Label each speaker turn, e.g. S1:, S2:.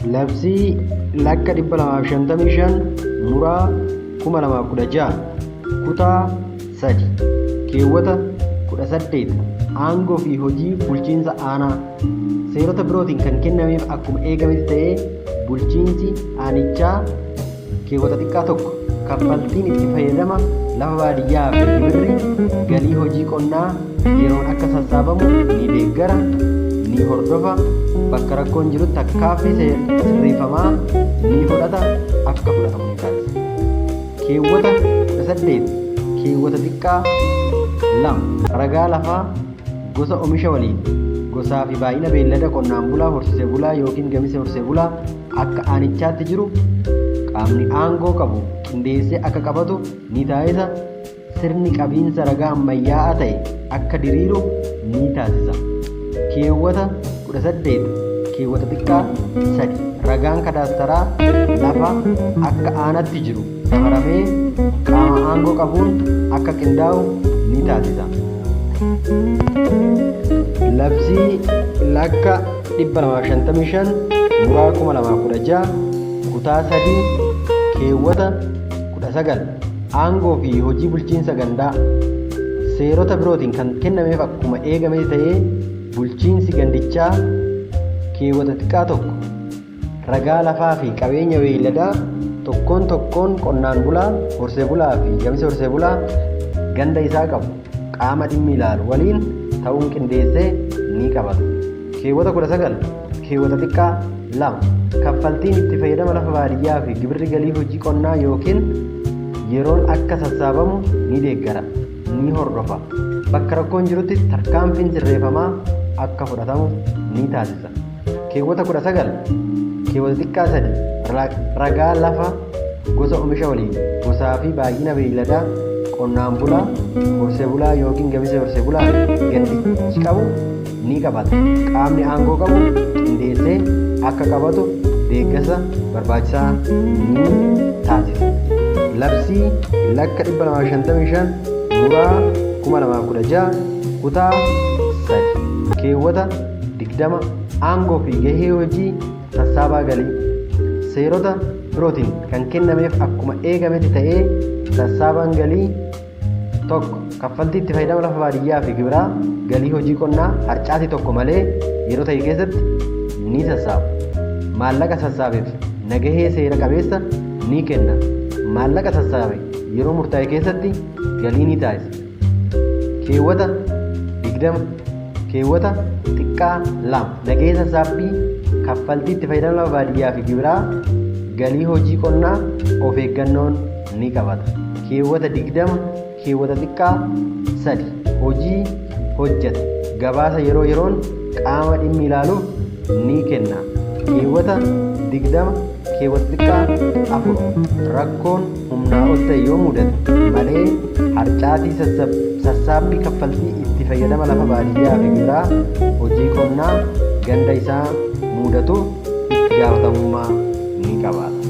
S1: Labsii lakka 255 muraa 2016 kutaa 3 keewwata 18 aangoo fi hojii bulchiinsa aanaa seerota birootiin kan kennameef akkuma eegametti ta'ee, bulchiinsi aanichaa keewwata xiqqaa 1 kaffaltiin itti fayyadama lafa baadiyyaa fi gibirri galii hojii qonnaa yeroon akka sassaabamu ni deeggara, ni hordofa, bakka rakkoon jirutti tarkaanfii sirreeffamaa ni fudhata, akka fudhatamu ni taasisa. Keewwata 18 keewwata xiqqaa 2 ragaa lafaa gosa omisha waliin, gosaa fi baay'ina beellada qonnaan bulaa, horsiisee bulaa yookiin gamisa horsiisee bulaa akka aanichaatti jiru qaamni aangoo qabu qindeessee akka qabatu ni taasisa. Sirni qabiinsa ragaa ammayyaa'aa ta'e akka diriiru ni taasisa. Keewwata 18 keewwata xiqqaa 3 ragaan kadaastaraa lafa akka aanaatti jiru safaramee qaama aangoo qabuun akka qindaa'u ni taasisa. Labsii lakka 255 muraa 2016 kutaa 3 keewwata 19 aangoo fi hojii bulchiinsa gandaa seerota birootiin kan kennameef akkuma eegame ta'ee, bulchiinsi gandichaa keewwata xiqqaa 1 ragaa lafaa fi qabeenya beeyladaa tokkoon tokkoon qonnaan bulaa, horsee bulaa fi gamisa horsee bulaa ganda isaa qabu qaama dhimmi ilaalu waliin ta'uun qindeessee ni qabata. Keewwata 19 keewwata xiqqaa 2 kaffaltiin itti fayyadama lafa baadiyyaa fi gibirri galii hojii qonnaa yookiin yeroon akka sassaabamu ni deeggara, ni hordofa, bakka rakkoon jirutti tarkaanfiin sirreeffamaa akka fudhatamu ni taasisa. Keewwata 19 keewwata xiqqaa 3 ragaa lafa gosa omisha waliin, gosaa fi baay'ina beeyladaa qonnaan bulaa, horsee bulaa yookiin gamisa horsee bulaa gandichi qabu ni qabata. Qaamni aangoo qabu qindeessee akka qabatu deeggarsa barbaachisaa ni taasisa. Labsii lakka 255 muraa 2016 kutaa 3 keewwata 20 aangoo fi gahee hojii sassaabaa galii seerota birootiin kan kennameef akkuma eegametti ta'ee, sassaabaan galii 1 kaffaltii itti fayyadama lafa baadiyyaa fi gibiraa galii hojii qonnaa harcaatii tokko malee yeroo ta'e keessatti ni sassaaba. Maallaqa sassaabeef nagahee seera qabeessa ni kenna. Maallaqa sassaabe yeroo murtaa'e keessatti galii ni taasisa. Keewwata 20 keewwata xiqqaa 2 nagahee sassaabbii kaffaltii itti fayyadama lafa baadiyyaa fi gibiraa galii hojii qonnaa of eeggannoon ni qabata. Keewwata 20 keewwata xiqqaa 3 hojii hojjete gabaasa yeroo yeroon qaama dhimmi ilaaluuf ni kenna. Keewwata 20 keewwata xiqqaa 4 rakkoon humnaa ol ta'e yoo mudate malee harcaatii sassaabbii kaffaltii itti fayyadama lafa baadiyyaa fi gibiraa hojii qonnaa ganda isaa mudatuuf itti gaafatamummaa ni qabaata.